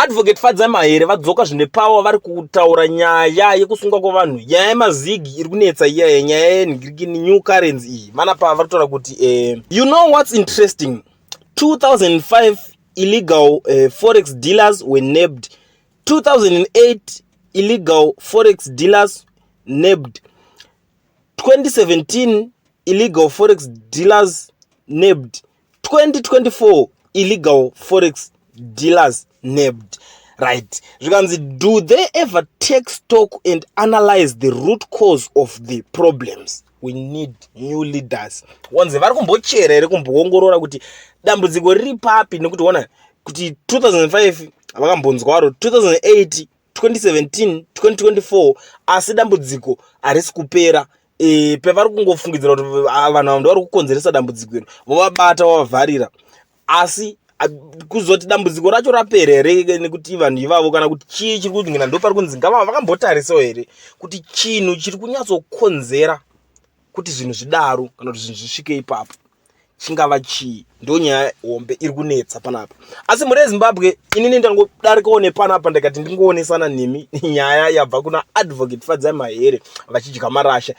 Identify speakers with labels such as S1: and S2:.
S1: Advocate Fadzai Mahere vadzoka zvine power. Vari kutaura nyaya yekusungwa kwevanhu, nyaya yemazigi iri kunetsa iyaya, nyaya yenhingirikini new currency iyi. Manapa vari kutaura kuti you know what's interesting? 2005 illegal forex dealers were nabbed, 2008 illegal forex dealers nabbed, 2017 illegal forex dealers nabbed, 2024 illegal forex dealers nabbed, right? Zvikanzi, do they ever take stock and analyze the root cause of the problems? We need new leaders. Wanzi vari kumbochera here kumboongorora kuti dambudziko riri papi? Nekuti ona kuti 2005 vakambonzwaro, 2008, 2017, 2024, asi dambudziko harisi kupera. Pevari kungofungidzira kuti vanhu ava ndo vari kukonzeresa dambudziko iro, vovabata, vavavharira, asi kuzoti dambudziko racho rapera here nekuti vanhu ivavo, kana kuti chii chiri kungena? Ndo pari kunzi ngava vakambotarisawo here kuti chinhu chiri kunyatsokonzera kuti zvinhu zvidaro, kana kuti zvinhu zvisvike ipapo, chingava chii? Ndo nyaya hombe iri kunetsa panapa. Asi mhuri yeZimbabwe, inini ndangodarikawo nepanapa, ndikati ndingoonesana nemi nyaya yabva kuna Advocate Fadzai Mahere vachidya marasha.